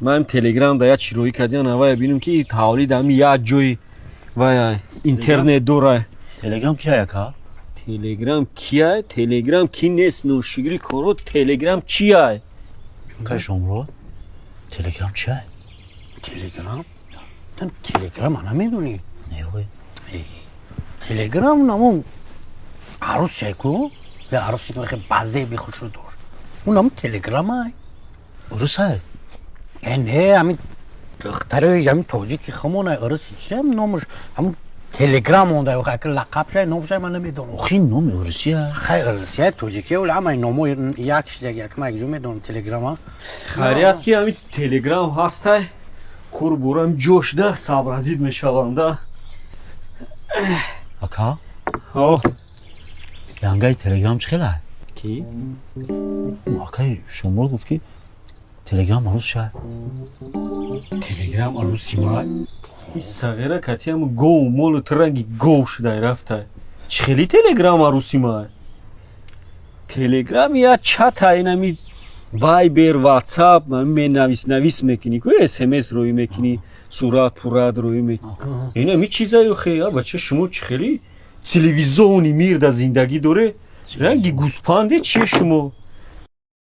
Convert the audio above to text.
Ман Телеграм да як чироӣ кардиан, авая бинем, ки тавлид ами як ҷои вай интернет дора. Телеграм кия, ака? Телеграм кия? Телеграм ки нест, ношигри коро. Телеграм чия? Кай шомро, Телеграм чия? Телеграм? Телеграм намедонӣ? Не, ой. Телеграм намон арӯс чайку, арӯси базеби хушрӯ дошт, он намон Телеграмай. Урусай? Э, не, ҳамин духтари ҳамин тоҷики хумона, уруси чи номаш, ҳамун Телеграм монда, ака, лақабшай, номшай ман намедонам. Охи, номи урусия. Хай, урусия, тоҷикия, вале ҳамаи номо як шидак, як, ман якҷо медонам Телеграма. Хайрият, ки ҳамин Телеграм ҳастай, курбурам ҷошда сабразид мешаванда. Ака. О. Янгаи Телеграм чӣ хела? Ки? Акаи шомро гуфт, ки Телеграм арӯс шай. Телеграм арӯси май? Сағира катиам гов молу транги гов шудай рафтай. Чӣ хели Телеграм арӯси май? Телеграм я чата, инами Вайбер, Ватсап, менавис навис мекунӣ ку, СМС рӯй мекунӣ, сурат пурат рӯй мекунӣ, инами чизаю. Хе, бача, шумо чӣ хели телевизиони мир да зиндагӣ доре, ранги гӯспанде чие шумо?